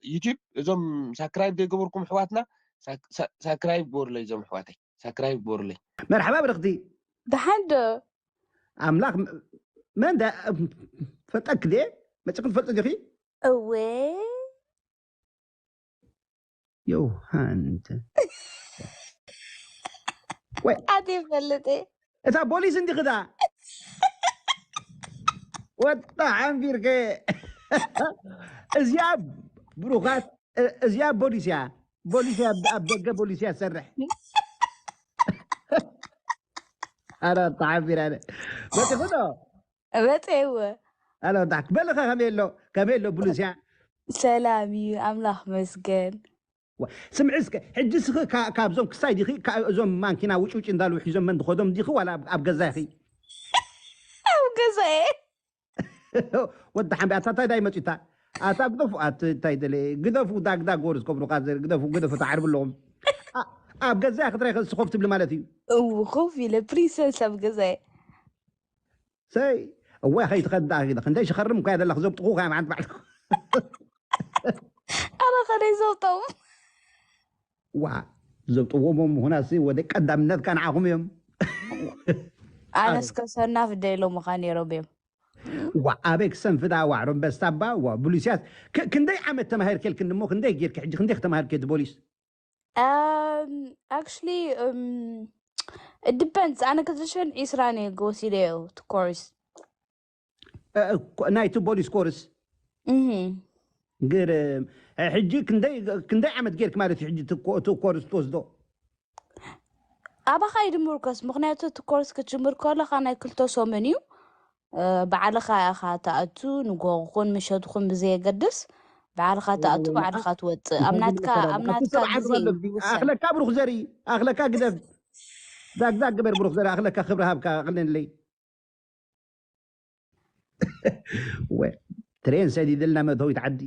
ዩቲዩብ እዞም ሳክራይብ ዘይገበርኩም ኣሕዋትና ሳክራይብ ግበሩለይ፣ እዞም ኣሕዋተይ ሳክራይብ ግበሩለይ። መርሓባ ብርኽቲ። ደሓን ዶ? ኣምላኽ መን ዳ ፈጠክ ደ መጽ ክትፈልጥ ዲኺ? እወ ዮሃንት ኣደ ይፈልጥ። እታ ቦሊስ እንዲኽዳ ወጣ ሓንፊርከ እዚኣ ብሩኻት እዚኣ ቦሊስ እያ። ቦሊስ እያ፣ ኣብ ደገ ቦሊስ እያ ትሰርሕ። ኣረ ተሓቢራ መፂኹ ዶ? መፀ እወ። ኣረ ታ በልኸ ከመይ ኣሎ ከመይ ኣሎ ቦሊስ እያ? ሰላም እዩ ኣምላኽ መስገን። ስምዒ እስከ ሕጂ ስኺ ካ- ካብዞም ክሳይ ዲኺ ካ- እዞም ማንኪና ውጭውጭ እንዳሉ ሒዞም መን ድኸዶም ዲኺ ዋላ ኣብ- ኣብ ገዛ ኢኺ? ኣብ ገዛየ ወዲ ሓምቢ ኣታ እንታይ ዳይ መፂታ ኣታ ግደፉ ኣት- እንታይ ደለ ግደፉ ዳግዳግ ወርስ ከብሩካ ዘር ግደፉ ግደፉ ተዓርብ ኣለኹም ኣ- ኣብ ገዛ ክትራይ ከዚ ኮፍ ትብሊ ማለት እዩ። እው ኮፍ ኢለ ፕሪንሰስ ኣብ ገዛየ። ሰይ እዋ ከይትኸዳ ክንደይ ሽኸርም እኳ ዘለኽ ዘብጥኹ ከ ማለት ባዕልኩ ኣረ ከደይ ዘውጠው ዋ ዘብጥዎም ምሁናሲ ወደ ቀዳምነት ከንዓኹም እዮም። ኣነስ ከሰናፍ ደይሎ ምኻ ነይሮም እዮም። ዋ ኣበይ ክሰንፍዳ ዋ ሮምበስታባ ዋ ብሉስያስ ክ- ክንደይ ዓመት ተማሂር ከልክን እሞ ክንደይ ጌርክ ሕጂ ክንደይ ከተማሂር ከ ቦሊስ? ኣክቹሊ ድፐንስ ኣነ ክዝሽን ዒስራ ነ ወሲደዮ ኮርስ ናይቲ ቦሊስ ኮርስ ግር ሕጂ ክንደይ ክንደይ ዓመት ጌርክ ማለት እዩ ሕጂ እቲ ኮ- እቲ ኮርስ ትወስዶ? ኣባኻ ይድምርከስ ምክንያቱ እቲ ኮርስ ክትጅምር ከለካ ናይ ክልተ ሰሙን እዩ። ባዕልኻ ኢኻ ትኣቱ ንጎ ኹን ምሸት ኹን ብዘየገድስ ባዕልኻ ትኣቱ ባዕልኻ ትወፅእ ኣብ ናትካ ኣብ ናትካ ግዜ እዩ ዝውሰን። ኣኽለካ ብሩኽ ዘርኢ ኣኽለካ ግደፍ ዳግዳግ ግበር ብሩኽ ዘርኢ ኣኽለካ ክብሪ ሃብካ ኣቕልንለይ ወ ትሬን ሰዲድልና መእተዊት ዓዲ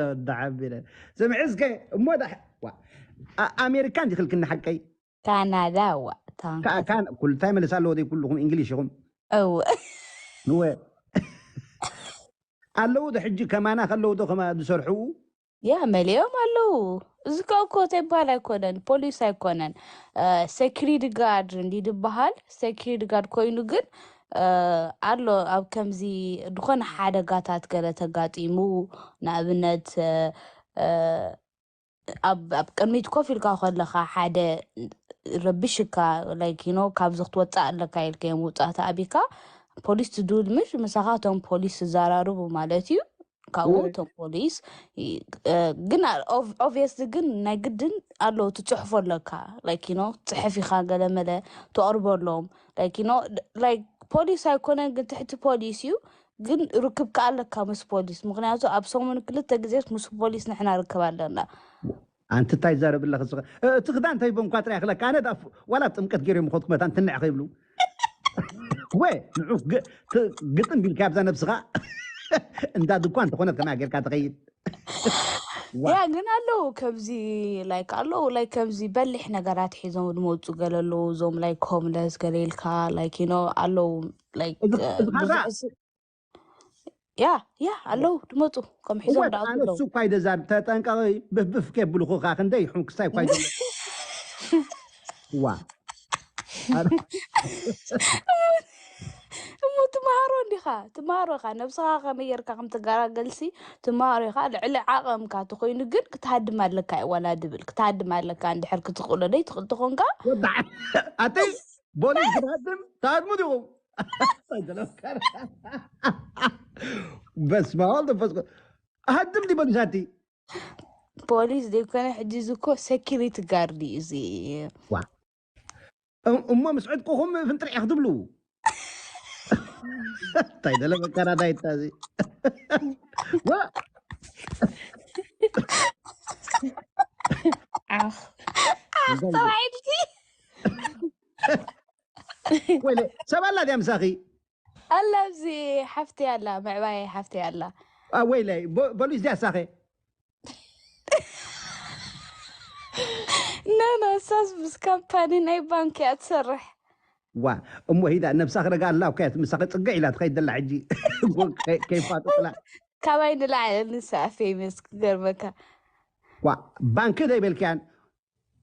ወዳሓቢረ ስምዒ እስከ እሞ ዳ- ዋ፣ ኣ- ኣሜሪካ እንዲኽልክኒ ሓቀይ ካናዳ ዋ ታንካ ካ- ካን- ኩልታይ መለስ ኣለዎ ደይ ኩልኹም እንግሊሽ ኢኹም እው ንወ ኣለዉ ዶ ሕጂ ከማና ከለዉ ዶ ከማ ዝሰርሑ ያ መሊኦም ኣለዉ። እዚ ከ እኮ ተይባል ኣይኮነን ፖሊስ ኣይኮነን። ሰኪሪቲ ጋርድ እንዲ ዝበሃል ሰኪሪቲ ጋርድ ኮይኑ ግን ኣሎ ኣብ ከምዚ ዝኾነ ሓደጋታት ገለ ተጋጢሙ ንኣብነት ኣብ ኣብ ቅድሚት ኮፍ ኢልካ ከለኻ ሓደ ረብሽካ ላይክ ዩ ኖ ካብዚ ክትወፅእ ኣለካ ኢልከ ምውፃእቲ ኣቢካ ፖሊስ ትድውል ምሽ ምሳኻ እቶም ፖሊስ ትዘራርቡ ማለት እዩ። ካብኡ እቶም ፖሊስ ግን ኦብቪየስሊ ግን ናይ ግድን ኣለዉ ትፅሕፎ ኣለካ ላይክ ዩ ኖ ትፅሕፍ ኢኻ ገለመለ ተቕርበሎም ላይክ ዩ ኖ ላይክ ፖሊስ ኣይኮነን ግን ትሕቲ ፖሊስ እዩ። ግን ርክብካ ኣለካ ምስ ፖሊስ ምክንያቱ ኣብ ሰሙን ክልተ ግዜ ምስ ፖሊስ ንሕና ርክብ ኣለና። ኣንቲ እንታይ ይዛረብ ኣለኺ እስኺ? እቲ ክዳን እንታይ ቦንኳ ጥራይ ክለካ ኣነ ዳ ዋላ ጥምቀት ገይሮም ይኸድኩ መታን ትንዕ ከይብሉ ወ ንዑ ግ- ት- ግጥም ቢልካ ኣብዛ ነብስኻ እንዳ ድኳን ተኾነት ከማ ጌርካ ትኸይድ ያ ግን ኣለዉ ከምዚ ላይክ ኣለዉ ላይክ ከምዚ በሊሕ ነገራት ሒዞም ዝመፁ ገለ ኣለዉ እዞም ላይክ ሆምለስ ገለ ኢልካ ላይክ ዩ ኖ ኣለዉ ላይክ እዚ- እዚ ካዛ- ብዙሕ ስ- ያ ያ ኣለዉ ዝመፁ ከም ሒዞም እወ ዳኣቱ ኣነ ኣለዉ እሱ እኳ ይደዛር ተጠንቀቂ ብፍፍ ከብልኹ ካ ክንደይ ይሑ ክሳይ እኳ ይደ ዋ እሞ ትመሃሮ እንዲኻ ትመሃሮ ኢኻ ነብስኻ ከመይ ጌርካ ከም ትገላገልሲ ትመሃሮ ኢኻ ልዕሊ ዓቐምካ ተኮይኑ ግን ክትሃድም ኣለካ እዩ ዋላ ድብል ክትሃድም ኣለካ እንድሕር ክትኽእሎ ደይ ትኽእል ተኾንካ ወዳዕ ኣተይ ቦሊስ ክትሃድም ትሃድሙ ዲኹም በስመ ኣብ መንፈስ ቅዱስ ሃድም ዲ ቦሊስ ኣቲ ፖሊስ ዘይኮነ ሕጂ እዚ እኮ ሰኪሪቲ ጋርድ እዩ እዚ ዋ እም- እሞ ምስ ዕጥቅኹም ፍንጥርዕ ክትብሉ እንታይ ደለ መከራ ዳይታ እዚ ዋ ዓኽ እንታይ እዩ? ተባዒድኪ ወይለ ሰብ ኣላ ድያ ምሳኺ ኣላ ኣብዚ ሓፍቲ ኣላ ምዕባየ ሓፍቲ ኣላ ኣ፣ ወይለይ ቦ- ቦሊስ ድያ ሳኸ ኖ ኖ እሳስ ምስ ካምፓኒ ናይ ባንክ እያ ትሰርሕ ዋ እሞ ሂዳ ነብሳ ክረጋ ኣላ እኮ እያ፣ ምሳ ክጽግዕ ኢላ ትኸይድ ዘላ ሕጂ። እሞ ከይ- ከይፋጥጥላ። ካባይ ንላዕሊ ንሳ ፌመስ ክገርመካ። ዋ ባንክ ዘይበልክያን።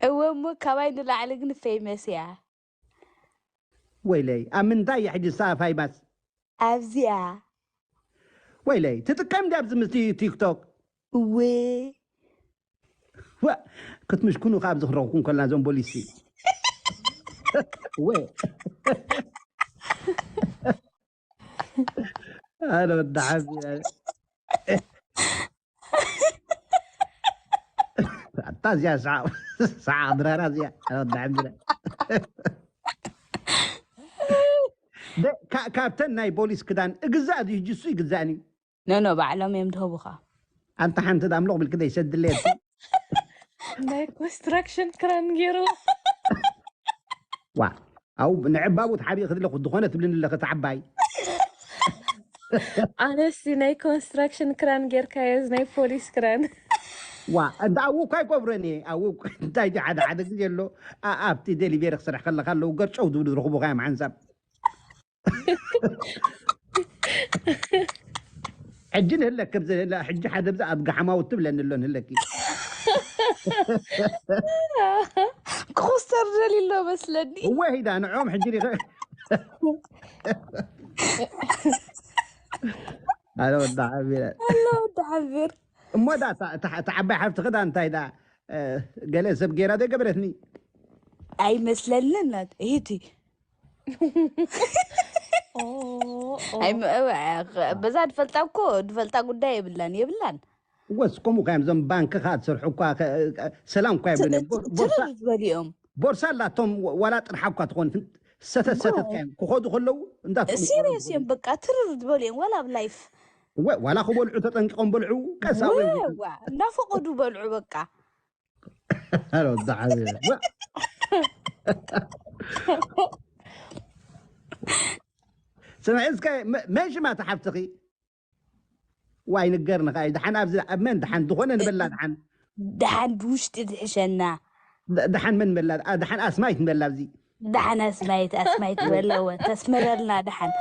እወ እሞ ካባይ ንላዕሊ ግን ፌመስ እያ። ወይለይ ኣብ ምንታይ እያ ሕጂ ንሳ ፋይማስ? ኣብዚኣ ወይለይ ትጥቀም ድያ ኣብዚ ምስ ቲክቶክ? እወ ዋ ክትምሽኩኑ ካብ ዝኽረኹም ከላ ዞም ቦሊሲ ወ ኣነ ወዲ ሓቢ ኣታ እዚኣ ሰዓ ሰዓ ድራራ እዚኣ ኣነ ወዲ ሓቢ ደ- ካ- ካብተን ናይ ቦሊስ ክዳን እግዛእ ድዩ ጅሱ ይግዛእኒ ኖኖ ባዕሎም እዮም ድህቡኻ። ኣንታ ሓንቲ ዳ ኣምልቕ ብልክ ደይሰድለየት ናይ ኮንስትራክሽን ክራን ገይሩ ዋ ኣው ንዕባቡ ትሓብኢ ክድለኹ ዝኾነ ትብልኒ ኣለኸ ተዓባይ ኣነሲ ናይ ኮንስትራክሽን ክራን ጌርካዮ ናይ ፖሊስ ክራን ዋ እንተ ኣው እኳ ኣይገብረን እየ ኣው እንታይ ዲ ሓደ ሓደ ግዜ ኣሎ ኣ- ኣብቲ ዴሊቬሪ ክስራሕ ከለካ ኣለዉ ገርጨው ዝብሉ ዝረኽቡካ እዮም ሓንሳብ ሕጂ ንህለክ ኣብዚ ህለ- ሕጂ ሓደ ብዛ ኣብ ጋሓማውት ትብለኒ ኣሎ ንህለኪ ክኹስተር ደልዩ ኣሎ መስለኒ። እወ ሂዳ ንዕኦም ሕጂ ሪኸ ኣነ ወዳ ሓቢረ ኣሎ ወዲ ሓቢር እሞ ዳ እታ- እታ እታ ዓባይ ሓፍቲ ክዳ እንታይ ዳ እ፣ ገለ ሰብ ገይራ ዘይገበረትኒ ኣይመስለንን ናት እህቲ ኦ፣ ኦ። ኣይ ም- እወ፣ ኸ- በዛ ድፈልጣ እኮ ድፈልጣ ጉዳይ የብላን የብላን ወስ ከምኡ ካዮም እዞም ባንክ ከ ትሰርሑ እኳ ከ- ሰላም እኳ የብለን ቦ- ቦርሳ ትርር ዝበሉ እዮም። ቦርሳ ኣላቶም ወ- ዋላ ጥርሓ እኳ ትኾን ፍን- ሰተት ሰተት ካዮም ክኸዱ ከለዉ እንዳትኮኑ ሲሪየስ እዮም በቃ ትርር ዝበሉ እዮም። ዋላ ኣብ ላይፍ ወ- ዋላ ክበልዑ ተጠንቂቖም በልዑ ቀስ ኣብኦም ወዋ እንዳፈቐዱ በልዑ በቃ ኣረ ወዲ ሓቢረ። ወ- ስምዒ እስከ መ- መን ሽማ ተሓፍትኺ ዋይ ንገርኒ ከኣ ድሓን ኣብዚ ኣብ መን ድሓን ዝኾነ ንበላ ድሓን ደሓን ብውሽጢ ዝሕሸና ድ- ድሓን መን ንበላ ኣ- ድሓን ኣስማይት ንበላ ኣብዚ ደሓን ኣስማይት ኣስማይት በለወ ተስምረልና ደሓን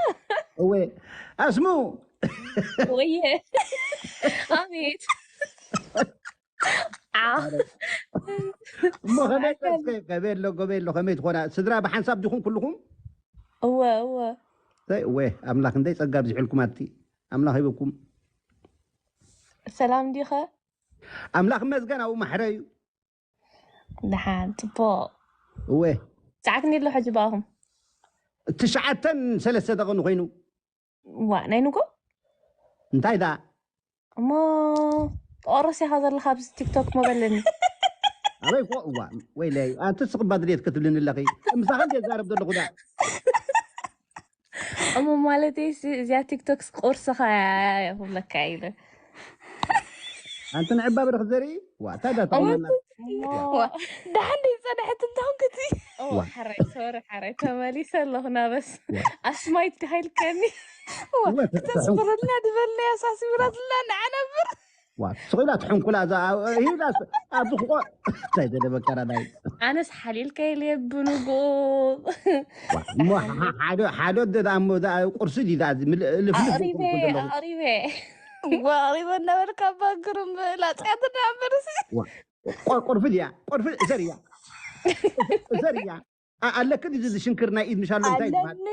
እወ ኣስሙ ወየ ኣቤት ዓ እሞ ከመይ ከ- ከመይ ኣሎ ከመይ ኣሎ ከመይ ትኾና ስድራ ብሓንሳብ ዲኹም ኩልኹም እወ እወ እንታይ እወ ኣምላኽ እንታይ ጸጋ ኣብዚሕልኩም ኣቲ ኣምላኽ ሂበኩም ሰላም ዲኸ ኣምላኽ መስገን ኣብኡ ማሕረ እዩ ደሓን ፅቡቅ እወ ሰዓት ክንዲ ኣሎ ሕጂ ብኣኹም ትሽዓተን ሰለስተ ደቐኑ ኮይኑ ዋ ናይ ንጎ እንታይ ደኣ እሞ ኦሮስ ኢኻ ዘለኻ ኣብዚ ቲክቶክ ሞ በለኒ ኣበይ ኮ እዋ ወይለይ ኣንቲ ስቕባ ድሌት ክትብልኒ ኣለኺ ምሳኻ እንደ ዛረብ ዘለኹ ዳ እሞ ማለተይ ሲ- እዚኣ ቲክቶክ ቁርስኻ እያ ክብለካ ኢለ ኣንቲ ንዕባ ብርኽ ዘርኢ ዋ እንታይ ዳ ተቕመና ደሓን ደይፀንሐት እንተኾንክቲ ኦ፣ ዋ። ሓራይ ሶሪ ሓራይ ተመሊሰ ኣለኹ ናበስ ዋ። ኣስማይት ዲኻ ኢልከኒ ተስፍርልና ዝበልና ኣሳሲብራትና ንዓነብር ዋ ስኺላ ትሕንኩላ እዛ ሂላ ኣብዚ ክቆ እንታይ ደለ በቀራ ናይ ኣነስ ሓሊልካ ኢለ ብንጉ ዋ፣ እሞ ሓ- ሓደ ሓደ ወደ ዳ እሞ ዳ ቁርሲ ዲ ዳ እዚ ምል- ልፍልፍ ኣቕሪበ ዝብል ዘለኹ። ኣቕሪበ ወቕሪበ እናበልካ ባንክርም ላፅያትና እምበርሲ ዋ፣ ቆ- ቁርፊ ድያ ቁርፊ ዘርያ ዘርያ ኣ- ኣለክ ድዚ ዝሽንክር ናይ ኢድ ምሻሎ እንታይ ይበሃል ኣለኒ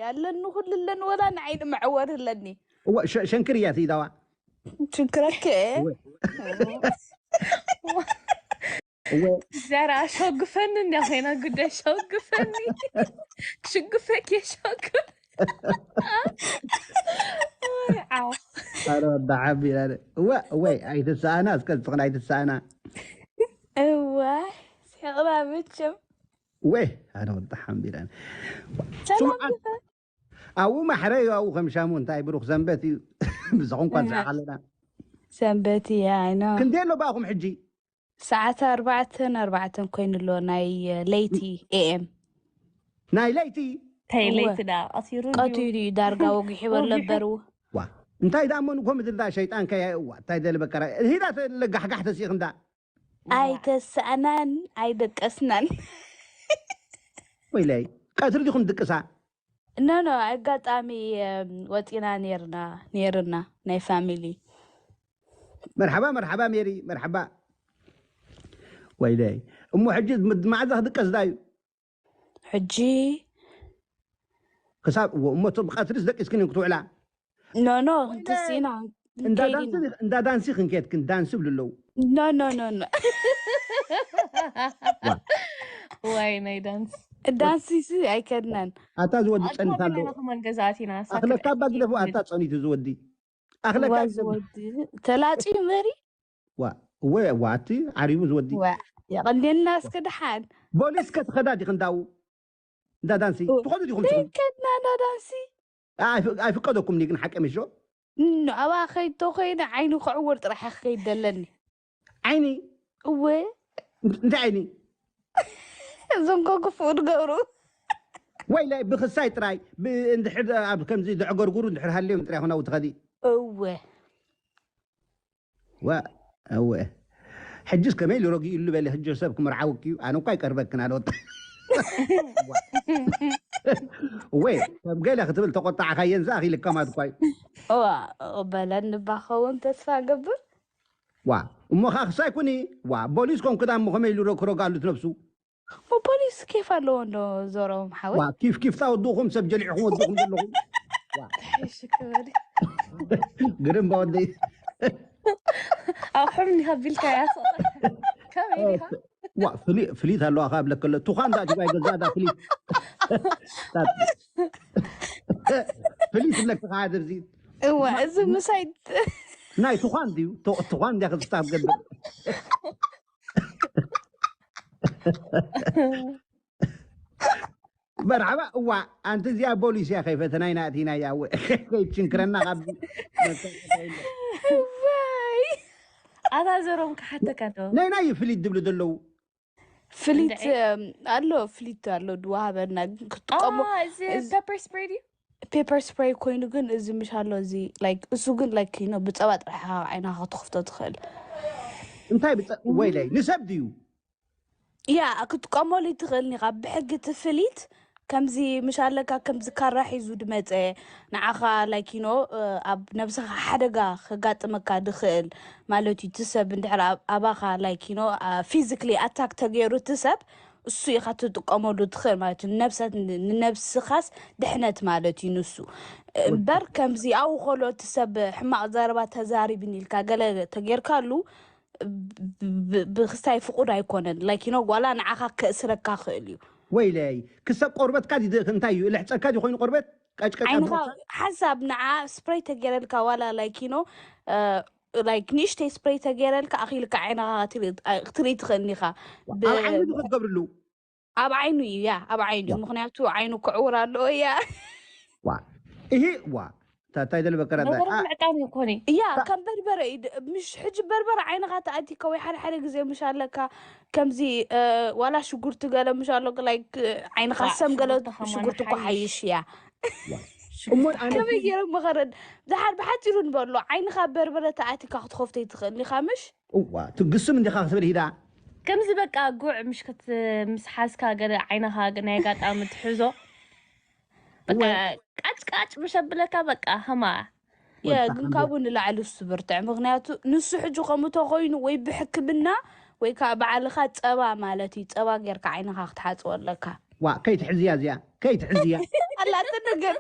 ኣለኒ ኩሉ ኣለኒ ወላ ንዓይኒ መዕወር ኣለኒ እወ ሸ- ሸንክር እያ ትይዳዋ ሽንክረከ እወ። እወ ዘራ ሸጉፈኒ እንዲያ ኮይና ጉዳይ ሸጉፈኒ ሽጉፈክ የሸጉፍ ዓው ኣረ ወዳ ሓቢራ እወ እወይ ኣይትሰኣና እስከ ዝትኽን ኣይትሰኣና እዋ ሲቕላ መቸም ወይ ኣነ ወዲ ሓምቢራን ሰላም ስምዓት ኣብኡ ማሕረ እዩ ኣብኡ ከም ሻሙ እንታይ ብሩክ ሰንበት እዩ ብዝኹም ኳ ንስዕቕ ኣለና ሰንበት እያ ኣይኖ ክንደይ ኣሎ ብኣኹም ሕጂ ሰዓት ኣርባዕተን ኣርባዕተን ኮይኑ ኣሎ ናይ ለይቲ ኤኤም ናይ ለይቲ እንታይ እወ። ለይቲ ዳ ቀሲሩ ድዩ? ቀትሉ እዩ ዳርጋ ወጊሑ በሎ ወጊሑ። እምበር ዋ እንታይ ዳ እሞ ንኮ ምድር ዳ ሸይጣን ከያ እዋ እንታይ ደሊ በቀራ ሂዳ ለጋሕጋሕ ተሲኽ እንዳ ኣይተሳእናን ኣይደቀስናን ወይለይ ቀትሪ ዲኹም ድቅሳ? ኖ ኖ ኣጋጣሚ ወፂና ነርና ነርና ናይ ፋሚሊ። መርሓባ መርሓባ ሜሪ፣ መርሓባ። ወይለይ፣ እሞ ሕጂ መዓዛ ክድቀስ ዳዩ? ሕጂ ክሳብ እሞ ብቀትሪስ ደቂስክን ክትውዕላ? ኖ ኖ እንትስና እንዳ ዳንሲ ክንከድክን ዳንሲ ብሉ ኣለዉ። ኖ ኖ ኖ ኖ ዋይ ናይ ዳንስ ዳንሲ ሲ ኣይከድናን። ኣታ ዝወዲ ጸኒት ኣሎ። ከማን ገዛት ኢና ኣኽለካ ኣባ ግደፉ። ኣታ ጸኒቱ ዝወዲ ኣኽለካ ዝወዲ ተላጺ መሪ ዋ እወ ዋቲ ዓሪቡ ዝወዲ የቐንየልና እስከ ደሓን ቦሊስ ከትኸዳ ዲኽ እንዳው እንዳ ዳንሲ ትኸዱ ዲኹም ትኹም ከድና እንዳ ዳንሲ ኣይፍቀደኩም ግን ሓቂ ምሾ ኖ ኣባ ከይቶ ኮይነ ዓይኑ ክዕወር ጥራሕ ክከይድ ደለኒ ዓይኒ እወ እንታይ ዓይኒ እዞም ኮ ክፉእ ድገብሩ ወይላይ ብክሳይ ጥራይ እንድሕር ኣብ ከምዚ ዘዕገርጉሩ እንድሕር ሃልዮም ጥራይ ኾናው ትኸዲ እወ ዋ እወ ሕጅስ ከመይ ኢሉ ረጊኡ ኢሉ በለ ሕጂ ሰብ ክምርዓውክ እዩ ኣነ እኳ ይቀርበክን ኣልወጣ ወይ ከም ገለ ክትብል ተቆጣዕካየን ዝኣኺልካ ማለት እኳ እዩ እዋ በለን ንባኸውን ተስፋ ገብር ዋ እሞ ከዓ ክሳይ ኩኒ ዋ ቦሊስ ኮንኩ ዳ እሞ ከመይ ኢሉ ክረጋሉት ነብሱ ፖሊስ ኬፍ ኣለዎ እንዶ ዞሮም ሓወይ ዋ ኪፍ ኪፍ ታወድኹም ሰብ ጀሊዕኹም ወድኹም ዘለኹም ሽክበል ግርም ባወደይ ኣቑሑም እንዲኻ ቢልካ እያ ከመይ ኢኻ ዋ ፍሊ- ፍሊት ኣለዋ ካብ ለከለ ቱኻን ዳ ጅባይ ገዛ ዳ ፍሊት ፍሊት ለክ ከዓ ደብዚ እዋ እዚ ምሳይ ናይ ቱኻን ድዩ ቱ- ቱኻን እንዲያ ክዝታብ ገብር መርሓባ እዋ ኣንቲ እዚኣ ቦሊስ እያ ከይፈተናይ ናእቲና እያ እወ ከይትሽንክረና ካብ ዋይ ኣታ ዘሮም ክሓተካ ዶ ናይ ናይ ፍሊት ድብሉ ዘለዉ ፍሊት ኣሎ ፍሊት ኣሎ ድዋሃበና ግን ክትጥቀሙ እዚ ፐፐር ስፕሬይ ድዩ ፔፐር ስፕሬይ ኮይኑ ግን እዚ ምሽ ኣሎ እዚ ላይክ እሱ ግን ላይክ ዩ ብፀባ ጥራሕ ዓይና ክትኽፍቶ ትኽእል እንታይ ብፀ- ወይለይ ንሰብ ድዩ ያ ክትጥቀመሉ ትኽእል ኒኻ ብሕጊ እቲ ፍሊት ከምዚ ምሽ ኣለካ ከምዚ ካራ ሒዙ ድመፀ ንዓኻ ላይክ ዩ ኣብ ነብስኻ ሓደጋ ከጋጥመካ ድኽእል ማለት እዩ እቲ ሰብ እንድሕር ኣብ- ኣባኻ ላይክ ዩ ፊዚክሊ ኣታክ ተገይሩ እቲ ሰብ እሱ ኢኻ ትጥቀመሉ ትኽእል ማለት እዩ ንነብሰት ንነብስኻስ ድሕነት ማለት እዩ ንሱ እምበር ከምዚ ኣብኡ ከሎ እቲ ሰብ ሕማቕ ዘረባ ተዛሪብኒ ኢልካ ገለ ተጌርካሉ ብ- ብ- ብክስታይ ፍቁድ ኣይኮነን ላይክ ዩ ዋላ ንዓኻ ከእስረካ ክእል እዩ ወይለይ ክሰብ ቆርበትካ ድዩ እንታይ እዩ ልሕፀካ ድዩ ኮይኑ ቆርበት ቀጭቀጭ ዓይንኻ ኣቦካ ሓንሳብ ንዓ ስፕሬይ ተጌረልካ ዋላ ላይክ ዩ ላይክ ንእሽተይ ስፕሬይ ተጌረልካ ኣኺልካ ዓይንኻ ክትርኢ- ክትርኢ ትኽእል ኢኻ ብ- ኣብ ዓይኑ ድዩ ክትገብርሉ ኣብ ዓይኑ እዩ ያ ኣብ ዓይኑ እዩ ምክንያቱ ዓይኑ ክዕውር ኣለዎ እያ ዋ ይሄ ዋ ታታይ ደለ በከራ ነገሩ ምዕቃን ይኮነ እያ ከም በርበረ እዩ ድ- ምሽ ሕጂ በርበረ ዓይንኻ ተኣቲካ ወይ ሓደ ሓደ ግዜ ምሽ ኣለካ ከምዚ እ፣ ዋላ ሽጉርቲ ገለ ምሽ ኣሎ ላይክ ዓይንኻ ሰም ገለ ሽጉርቲ እኮ ሓይሽ እያ እሞ ኣነ ከመይ ገይረ መኸረድ ዝሓር ብሓፂሩ ንበሎ ዓይንኻ በርበረ ተኣቲካ ክትኸፍቶ ይትኽእል ኢኻ ምሽ እዋ ትግስም እንዲኻ ክትብል ሂዳ ከምዚ በቃ ጉዕ ምሽ ምስ ሓዝካ ገለ ዓይንኻ ናይ ኣጋጣሚ ትሕዞ በቃ ቃጭቃጭ ምሸብለካ በቃ ከማ ያ ግን ካብኡ ንላዕሊ እሱ ብርትዕ ምክንያቱ ንሱ ሕጂ ከምኡ ተኮይኑ ወይ ብሕክምና ወይ ከዓ ባዕልካ ፀባ ማለት እዩ ፀባ ጌርካ ዓይንካ ክትሓፅቦ ኣለካ ዋ ከይትሕዝያ እዚኣ ከይትሕዝያ ኣላተ ነገር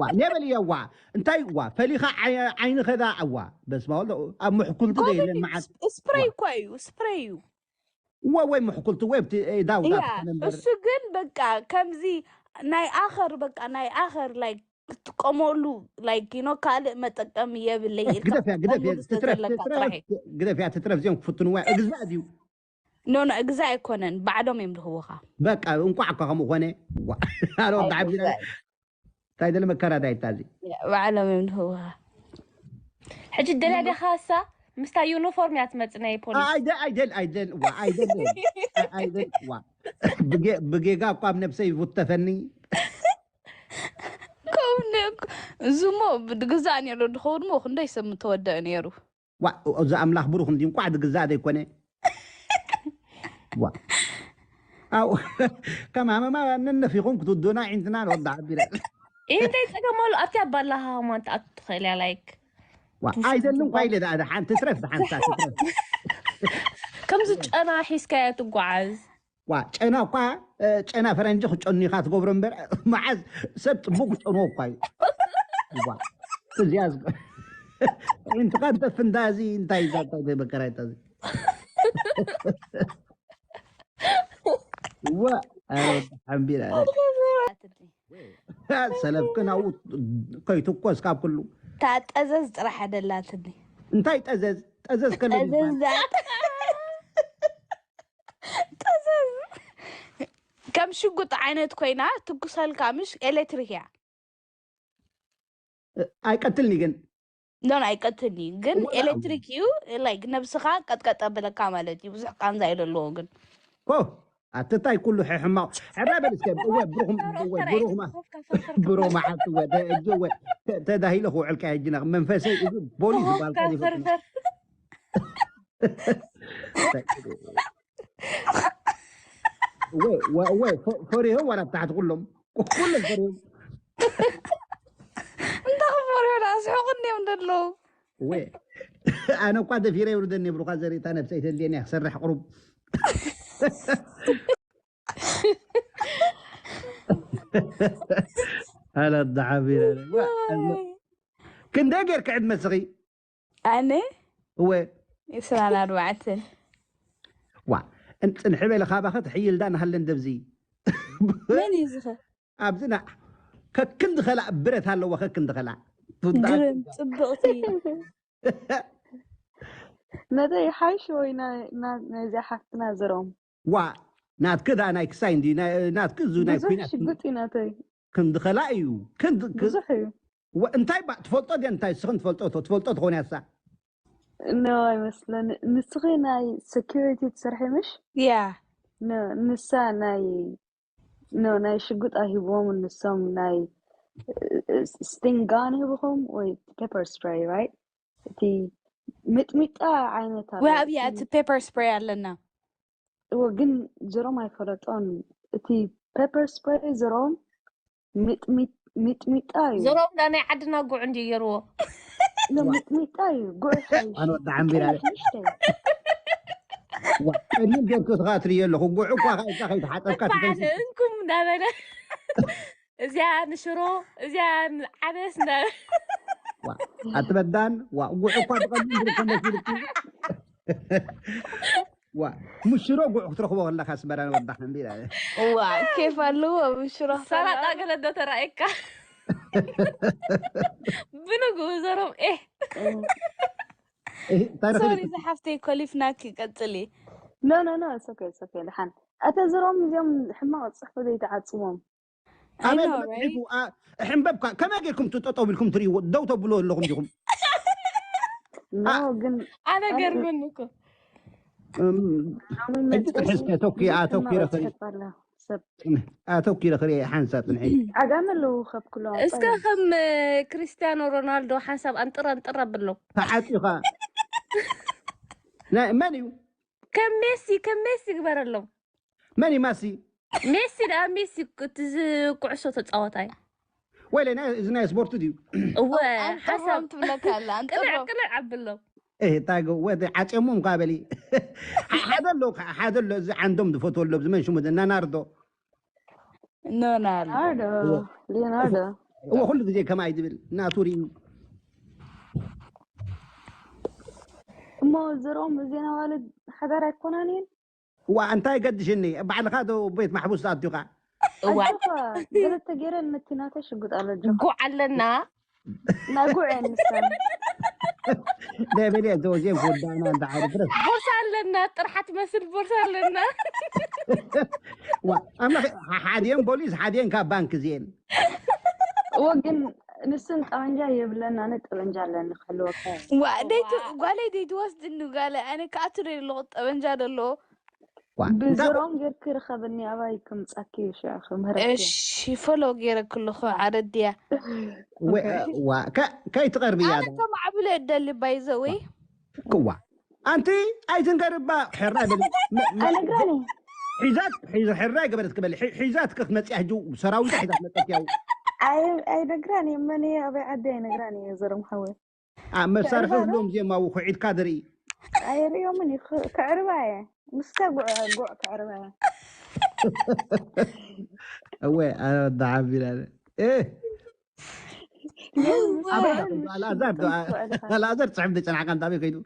ዋ ነበል እያ ዋ እንታይ ዋ ፈሊኻ ዓይ- ዓይኒ ከዳ ዋ በስማ ወሎ ኣብ ምሕኩልቲ ዘይለን መዓት ስፕሬይ እኮ እዩ ስፕሬይ እዩ ወ ወይ ምሕኩልቲ ወይ ኣብቲ ዳውዳ እያ እሱ ግን በቃ ከምዚ ናይ ኣኸር በቃ ናይ ኣኸር ላይ ክትጥቀመሉ ላይክ ኖ ካልእ መጠቀሚ የብለይ ኢልካ ግደፍያ ግደፍያ ክትጥቀመሉ ዝተዘለካ ጥራሕ እዩ። ግደፍያ ትትረፍ እዚኦም ክፍትንዋ እግዛእ ድዩ ኖ ኖ እግዛእ ኣይኮነን ባዕዶም እዮም ዝህቡኻ በቃ እንቋዕ እኳ ከምኡ ኮነ ዋ ኣረ ወዲ ዓቢና እንታይ ደለ መከራ ዳይታ እዚ ባዕሎም እዮም ዝህቡኻ ሕጂ ደልያ ዲኻ እሳ ምስታ ዩኒፎርም እያ ትመጽእ ናይ ፖሊስ ኣይደል ኣይደል ኣይደል ዋ ኣይደል ኣይደል ዋ ብጌ- ብጌጋ እኳ ኣብ ነብሰይ ይውተፈኒ ከምኡ እኮ- እዚ ሞ ብግዛእ ነይሩ ድኸውን ሞ ክንደይ ሰብ ምተወደአ ነይሩ ዋ እዚ ኣምላኽ ብሩኽ እንዲ እንቋዕ ዝግዛእ ዘይኮነ ዋ ኣው ከም ሃመማ ነነፊኹም ክትውዱና ዒንትና ንወዳ ሓቢረ ይህ እንታይ ጸገም ኣሎ ኣብቲ ኣባላሃ ማንት ኣትትኽእል እያ ላይክ ዋ ኣይደልን ኳ ኢለ ደኣ ደሓን ትትረፍ ደሓን ሳዕ ትትረፍ ከምዚ ጨና ሒዝካያ ትጓዓዝ ዋ ጨና እኳ እ፣ ጨና ፈረንጂ ክጨኑ ኢኻ ትገብሮ እምበር መዓዝ ሰብ ፅቡቅ ክጨንዎ እኳ እዩ ዋ እዚኣ ዝገ- ዒንትኻ ትደፍ እንዳ እዚ እንታይ እዛ እንታይ መከራ ይታ እዚ ዋ ኣረ ሓምቢራ ሰለፍክን ኣብኡ ከይትኮስ ካብ ኩሉ ታጠዘዝ ጥራሕ ደላትኒ እንታይ ጠዘዝ ጠዘዝ ከለ ጠዘዝ ዛት ጠዘዝ ከም ሽጉጥ ዓይነት ኮይና ትኩሰልካ ምሽ ኤሌክትሪክ እያ ኣይቀትልኒ ግን ኖን ኣይቀትልኒ ግን ኤሌክትሪክ እዩ ላይክ ነብስኻ ቀጥቀጥ ኣብለካ ማለት እዩ ብዙሕ ቃንዛ እዩ ዘለዎ ግን ኮ ኣትታይ ኩሉ ሕማቕ ሕራ በል እስከ እወ ብሩኹም እወ ብሩኹማ ብሮ መዓልቲ እወ ደ- እጅ እወ ተ- ተዳሂለ ክውዕልካ ሕጂ ና መንፈሰይ እዚ ቦሊስ ዝበሃል ቀሪበ እወ እወ እወ ፈ- ፈሪሆ ዋላ ብታሕቲ ኩሎም ኩሎም ፈሪሆ እንታይ ክፈርዮ ዳ ስሕቁኒ እዮም ዘለዉ እወ ኣነ እኳ ደፊረ ይውርደኒ ብሩኻ ዘርእታ ነብሰይ ተልየኒ ክሰርሕ ቅሩብ ኣለ ዳሓቢረ ክንደይ ጌርክ ዕድመ ስኺ ኣነ እወ ዕስራን ኣርባዕተን ዋ እንፅንሒ በለ ካባኸ ትሕይልዳ ናሃለን ደብዚ መን እዩ ዝኸ ኣብዝና ከክንዲ ኸላእ ብረት ኣለዎ ከክንዲ ኸላእ ግርም ፅብቕቲ ነተይ ሓይሽ ወይ ናይ- ና- ናይዚኣ ሓፍትና ዘርኦም ዋ ናትክ ዳ ናይ ክሳይ እንዲ ናትክ እዙ ናይ ብዙሕ ኩናት ሽጉጥ እዩ ናተይ ክንዲ ኸላእ እዩ ክንዲ ክ- ብዙሕ እዩ ወ- እንታይ ባ ትፈልጦ ድያ እንታይ ስኽን ትፈልጦ ቶ- ትፈልጦ ትኾን ያሳ ኖ ኣይመስለኒ ንስኺ ናይ ሴኪሪቲ ትሰርሒ ምሽ ያ ኖ ንሳ ናይ ኖ ናይ ሽጉጥ ኣሂብዎም ንሶም ናይ ስቲንጋን ሂብኹም ወይ ፔፐር ስፕሬይ ራይት እቲ ሚጥሚጣ ዓይነት ኣሎ ወይ ኣብያ እቲ ፔፐር ስፕሬይ ኣለና እወ ግን ዞሮም ኣይፈለጦን እቲ ፔፐር ስፕሬይ ዞሮም ሚጥሚጣ እዩ ዘሮም ዳ ናይ ዓድና ጉዕ እንዲ ገይርዎ ኖ፣ ሚጥሚጣ እዩ ጉዕ ሓይሽ ኣነ ወዲ ዓንቢራ ሓይሽ እዩ። ቀሊል ጌርኩ ትኻ ትርእዮ ኣለኹ ጉዕ እኳ ከይታ ከይተሓፀብካ በዓል እንኩም እንዳበለ እዚኣ ንሽሮ እዚኣ ዓደስ እንዳበለ ኣትበዳን ዋ ጉዕ እኳ ብቐሊል ዝርከቦ ሲልኪ ዋ ምሽሮ ጉዕ ክትረኽቦ ከለካ ኣስመራ ንወዳ ሓንቢራ ዋ ኬፍ ኣለዎ ብሽሮ ሰላጣ ገለ ዶ ተራእየካ ብንግኡ ዘሮም ኤ እንታይ ሶሪ ረኺብኪ? ዝሓፍተይ ኮሊፍናኪ ቀፅሊ ኖ ኖ ኖ it's okay it's okay ድሓን ኣተ ዘሮም እዚኦም ሕማቕ ፅሕፉ ዘይተዓፅዎም I ኣበይ know, ተፅሒፉ right? ኣ- ሕንበብካ ከመይ ጌርኩም ትጠጠው ኢልኩም ትርእይዎ ደው ተብሎ ኣለኹም ዲኹም ኖ ግን ኣነ ገርመኒ እኮ እም፣ ሕጂ ጥርሒ እስከ ተኪ ኣተኪረ ክርኢ ሰብ ኣተኪረ ክርኢ ሓንሳ ፅንሒ ዓጋመ ኣለዉ ከብክሎ እስከ ከም ክርስቲያኖ ሮናልዶ ሓንሳብ ኣንጥር ኣንጥር ኣብሎ ተዓፂኻ ናይ መን እዩ ከም ሜሲ ከም ሜሲ ግበረሎም መን እዩ ማሲ ሜሲ ደኣ ሜሲ እቲ ዝ- ኩዕሶ ተፃወታይ ወይለ ናይ- እዚ ናይ ስፖርት ድዩ እወ ሓሳብ ኣንጥሮም ትብለካ ኣላ ቅልዕ ኣንጥሮም ቅልዕ ኣብሎም እህ እንታይ ገ- ወደ ዓፅዮሞም ካ በሊ ሓደ ኣሎ ከዓ ሓደ ኣሎ እዚ ዓንዶም ዝፈትዎ ኣሎ እዚ መን ሽሙ እዚ ናናርዶ ኖናል ሊዮናርዶ ሊዮናርዶ እዎ ኩሉ ግዜ ከማይ ዝብል ናቱ ርእዩ እሞ ዘርኦም እዜና ዋልድ ሓዳር ኣይኮናን እየን እዋ እንታይ ገድሽኒ ባዕልኻ ዶ ቤት ማሕቡስ ኣትዩኻ እዋ ኣጆኻ ገለተ ገይረ ነቲ ናተ ሽጉጥ ኣሎ ኣጆኻ ጉዕ ኣለና ናይ ጉዕ እየን ንሰን ደበል እየ ዘወዜን ክወዳእና እንዳዓርፍ ቦርሳ ኣለና ጥርሓ ትመስል ቦርሳ ኣለና ዋ ኣምላኽ ሓዲየን ፖሊስ ሓዲየን ካብ ባንክ እዚኤን እዎ ግን ንስን ጠበንጃ የብለን ኣነ ጠበንጃ ኣለኒ ክሕልወካ እየ። ዋ ደይት ጓለይ ደይትወስድኒ ጓለ ኣነ ከኣትረ ኣለኹ ጠበንጃ ደለዎ ዋ እንታይ ብዝሮም ጌርክ ርከብኒ ኣባይ ክምፃኪ እዩ ሽዑ ክምህረኪ እየ። እሺ ፎሎ ገይረ ክልኹ ዓረድያ ወ- ዋ ከ- ከይትቐርብያ ኣነ ከማዕብሎ እደሊ ባይዘወይ ክዋ ኣንቲ ኣይትንገርባ ሕራይ በሊ ኣይነግራኒ ሒዛት ሒዛ ሕራይ ገበረት ክበል ሒ- ሒዛት ክትመጽያ ሕጂ ሰራዊት ሒዛት መጸት ያው ኣይ ኣይነግራን እየ መን እየ ኣበይ ዓዲ ኣይነግራን እየ ዘሮም ሓወ ኣ መሳርሒ ክህልዎም ዜማ ውኩዒትካ ድርኢ ኣይርእዮምን እዩ ክ- ክዕርባ እየ ምስተ ጉዕ ጉዕ ክዕርባ እየ እወ ኣወዳዓቢላ እ ኣበይ ኣልኣዛር ዶ ኣልኣዛር ጽሕፍ ደጨናዕካ እንታበይ ከይዱ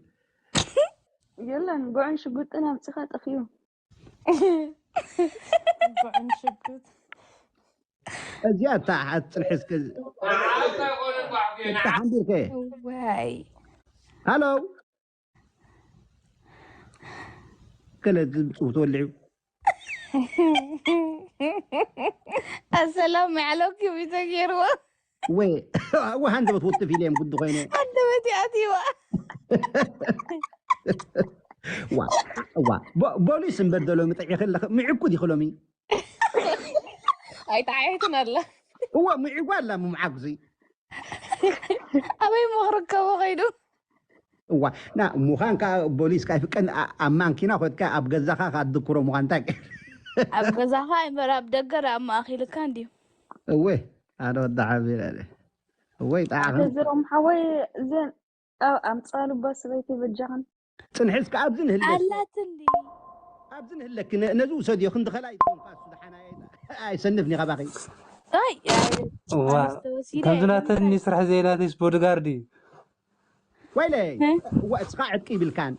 የለን ጉዕን ሽጉጥን ኣምፅኻ ጠፊኡ ጉዕን ሽጉጥ እዚኣ እታ ጽንሒ እስከ እታ ሓንቢርከ ዋይ ሃሎ ከለ ጽውት ወልዑ ኣሰላም ያዕለኪ ተገይርዎ ወይ ወሃን ዘበት ውጥፍ ኢለ እዮም ጉዲ ኮይነ ኣንደበት ኣትይዋ ዋ ዋ ቦ- ቦሊስ እምበር ዘሎ ምጥዒ ከለኽ ምዕቁ ዲኸ ሎሚ ኣይተዓየትን ኣላ እዋ ምዕጉ ኣላ ምምዓጉ ዙይ ኣበይ ምኽርከቦ ከይዱ እዋ ና ምዃን ከዓ ቦሊስ ከዓ ይፍቀን ኣ- ኣብ ማንኪና ኮትካ ኣብ ገዛኻ ካትድክሮ ምዃን እንታይ ኣብ ገዛኻ እምበር ኣብ ደገ ደኣ ኣማእኪልካ እንድዩ እወ ኣነ ወዲ ሓቢር ኣለ እወይ ጣዕኺ ተዝሮም ሓወይ እዘን ኣብ ኣምፃሉ ባ ሰበይቲ በጃኽን ፅንሒ እስከ ኣብዚ ንህለክ ኣላትኒ ኣብዚ ንህለክ ነ- ነዚ ውሰድዮ ክንዲ ከላይ ይኮንካ እሱ ደሓና ኣይሰንፍኒ ካባኺ ኣይ እዋ ከምዚ ናተኒ ስራሕ ዘይናተይስ ቦድጋርድ እዩ ወይለ እዋ እስኻ ዕጥቂ ይብልካን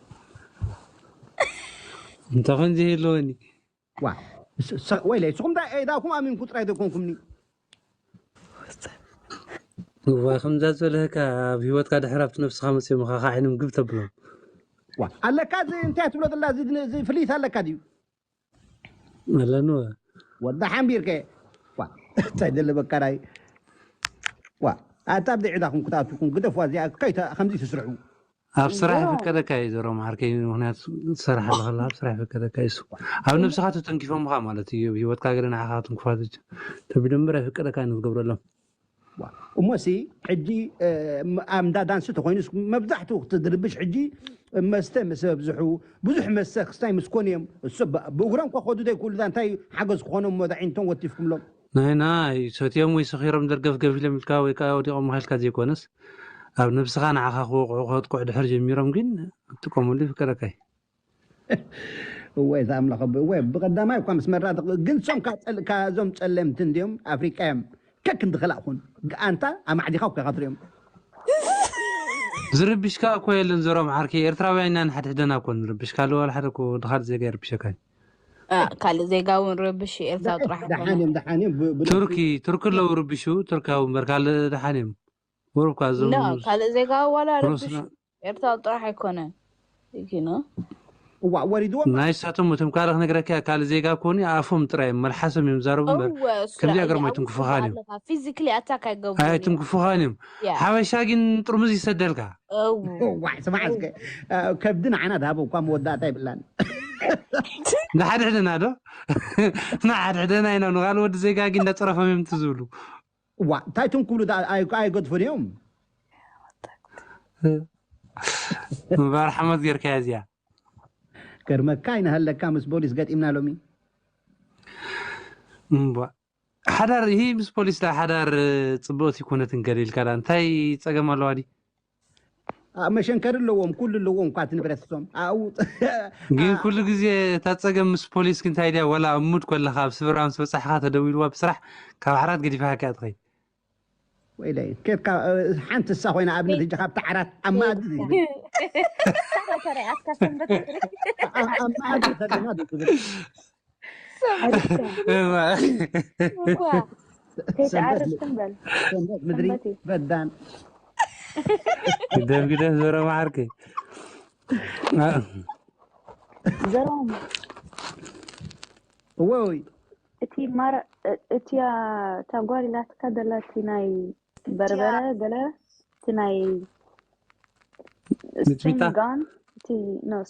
እንተኾን ዘይህልወኒ ዋ ስ- ስ- ወይለ ስኹም ዳ ኤዳኩም ኣሚንኩ ጥራይ ዘይኮንኩምኒ እዋ ከምዛ ዝበለካ ኣብ ሂወትካ ድሕር ኣብቲ ነብስኻ መፅኦም ኻኻ ዓይኖም ግብ ተብሎም ዋ ኣለካ እዚ እንታይ ትብሎ ዘላ እዚ ድን- እዚ ፍልይት ኣለካ ድዩ ኣለኒ ወዳ ሓንቢርከ ዋ እንታይ ደለ በካራይ ዋ ኣታ ኣብ ደዒዳኹም ክትኣትኩም ግደፍዋ እዚኣ ከይተ ከምዚ ትስርሑ ኣብ ስራሕ ይፍቀደካ እዩ ዘሮ ማዓርከይ ምክንያቱ ትሰርሕ ኣለኸላ ኣብ ስራሕ ይፍቀደካ እዩ እሱ ኣብ ነብስኻ ተተንኪፎምኻ ማለት እዩ ኣብ ሂወትካ ገለ ንዓኻ ትንክፋት ተቢሎም እምበር ኣይፍቀደካ እዩ ንዝገብረሎም እሞሲ ሕጂ ኣብ እንዳ ዳንስ ተኮይኑስ መብዛሕትኡ ክትድርብሽ ሕጂ መስተ ምስ ኣብዝሑ ብዙሕ መስተ ክስታይ ምስ ኮኑ እዮም እሱ ብ- ብእግሮም ከኸዱ ዘይክእሉ እንታይ ሓገዝ ክኾኖም መዳዒንቶም ወቲፍኩምሎም ናይ ናይ ሰትዮም ወይ ሰኺሮም ደርገፍ ገፊሎም ኢልካ ወይ ከዓ ወዲቖም ኢልካ ዘይኮነስ ኣብ ነብስኻ ንዓኻ ክወቕዑ ከጥቅዑ ድሕር ጀሚሮም ግን ትጥቀመሉ ይፍቀደካ እዩ እወ እዚ ኣምላኽ ኣቦ እወ ብቐዳማይ እኳ ምስ መራ ግን ሶም ካጸል- ካዞም ጸለምቲ እንዲዮም ኣፍሪቃ እዮም ከክ እንድኸላእኹን ኣንታ ኣማዕዲኻ እኳ ኢኻ ትሪኦም ዝርብሽካ እኮ የለን ዘሮም ዓርከይ ኤርትራውያን ኢና ንሓድሕደና እኮ ንርብሽ ካልእ ዋላ ሓደ እኮ ድኻል ዜጋ ይርብሸካ እዩ አ፣ ካልእ ዜጋ እውን ረብሽ ኤርትራ ጥራሕ ደሓን እዮም ደሓን እዮም ብ- ብ- ቱርኪ ቱርኪ ኣለዉ ርብሹ ቱርካዊ እምበር ካልእ ደሓን እዮም ቁሩብ እኳ እዞም ካልእ ዜጋ ዋላ ረብሽ ሩስና ኤርትራ ጥራሕ ኣይኮነን ዩ ኖ እዋ ወሪድዎም ናይ ሳቶም እቶም ካልእ ክነግረካ ካልእ ዜጋ ኮኒ ኣፎም ጥራይ እዮም መልሓሶም እዮም ዛረቡ እምበር ከምዚኣ ገርሞ ኣይትንክፉኻን እዮም ፊዚክሊ ኣታክ ኣይገብሩ ኣይትንክፉኻን እዮም ሓበሻ ግን ጥርሙዝ ይሰደልካ ዋዕ ስማዕ እስከ ከብዲ ንዓና ድሃበ እኳ መወዳእታ ይብላን ንሓድሕድና ዶ ንሓድሕደና ኢና ንካልእ ወዲ ዜጋ ግን እንዳፀረፎም እዮም ትዝብሉ እዋ እንታይ ትንክብሉ ኣይገድፉን እዮም ምባር ሓመት ጌርካያ እዚኣ ገርመካ ይንሃለካ ምስ ቦሊስ ገጢምና ሎሚ እምቧ ሓዳር ይህ ምስ ፖሊስ ዳ ሓዳር ፅብቕቲ ይኮነትን ገለ ኢልካ ዳ እንታይ ፀገም ኣለዋ ዲ መሸንከሪ ኣለዎም ኩሉ ኣለዎም እኳ እቲ ንብረት እሶም ኣብኡ ግን ኩሉ ግዜ እታ ፀገም ምስ ፖሊስ ግን እንታይ ድያ ወላ ኣብ ሙድ ኮለካ ኣብ ስብራ ምስ በፃሕካ ተደዊልዋ ብስራሕ ካብ ዓራት ገዲፋካ እያ ትኸይ ወይለይ ኬድካ ሓንቲ እሳ ኮይና ኣብነት እጃ ካብቲ ዓራት ኣብ መኣዲ ተሪኣትካ ሰንበት ኣብ መኣዲ ተገና ዝብል ከይትዓርፍ ትንበል ሰንበት ምድሪ በዳን ግደፍ ግደፍ ዘረ ማዓርከይ ዘሮም እወይ እቲ ማራ እቲያ ታጓሊላትካ ደላ እቲ ናይ በርበረ ገለ እቲ ናይ ሚጥሚጣ? ስትሪንጋን እቲ ኖ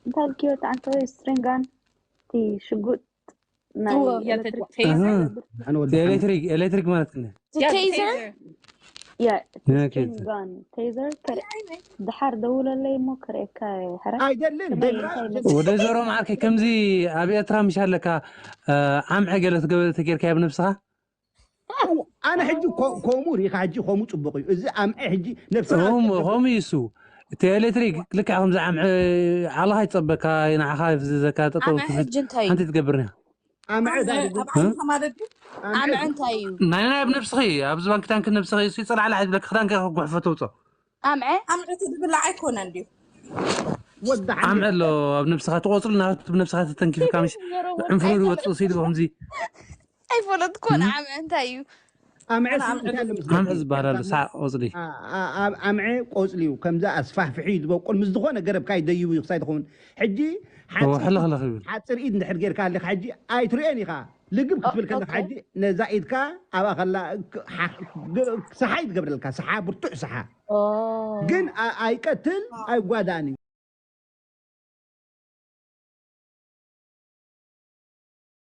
እንታይ ልክዮ ተዓንተ ወይ ስትሪንጋን እቲ ሽጉጥ ናይ እዎ፣ ኤሌክትሪክ ተይዘር። ኣነ ወዲ ኤሌክትሪክ ኤሌክትሪክ ማለት ነ ተይዘር ያ ቲስኪን ጋን ቴዘር ድሓር ደውለለይ እሞ ክርእየካ። ሕራ ኣይደልን። ከመይ እንታይ ይመስል? ወደ ዘሮ መዓርከይ ከምዚ ኣብ ኤርትራ ምሽ ኣለካ ኣምዐ ገለ ትገበረ ተጌርካ ኣብ ነብስኻ ኣነ ሕጂ ከምኡ ሪኢኻ ሕጂ ከምኡ ፅቡቕ እዩ። እዚ ኣምዐ ሕጂ ነብስኻ ከምኡ እዩ እሱ። እቲ ኤሌክትሪክ ልክዕ ከምዚ ኣምዐ ዓለኻ ይፀበካ ንዓኻ ይፍዝዘካ ጠጠው ኣምዐ ሕጂ እንታይ እዩ? ሓንቲ ትገብርኒ ኣምዐ ዳርጉ ኣብ ዓይንካ ማለት ድዩ? ኣምዐ እንታይ እዩ? ናይ ናይ ኣብ ነብስኺ ኣብ ዝባን ክዳንኪ ነብስኺ እሱ ይፀላዕላዕ ይብለካ ክዳንኪ ክጉሕፎ ተውፅኦ። ኣምዐ ኣምዐ ትብላዕ ኣይኮነን ድዩ? ወዲ ኣምዐ ኣሎ ኣብ ነብስኻ ትቆፅሉ ናቱ ብነብስኻ ተተንኪፍካ ምሽ ዕንፍሩ ዝወፅእ ሲሉ ከምዚ ኣይፈለጥኩን። ኣምዐ እንታይ እዩ? ኣምዐ ኣምዐ ዝበሃል ኣሎ ሳዕ ቆፅሊ ኣብ ኣምዐ ቆፅሊ እዩ። ከምዚ ኣስፋሕፍሒ እዩ ዝበቁል። ምስ ዝኾነ ገረብካ ይደይቡ እዩ ክሳይ ትኸውን። ሕጂ ሕለኽለኽ ይብል ሓፂር ኢድ እንድሕር ጌርካ ኣለካ ሕጂ ኣይትርእዮን ኢኻ። ልግብ ክትብል ከለካ ሕጂ ነዛ ኢድካ ኣብኣ ከላ ሰሓ እዩ ትገብረልካ። ሰሓ ብርቱዕ ሰሓ ግን ኣይቀትል ኣይጓዳእን እዩ።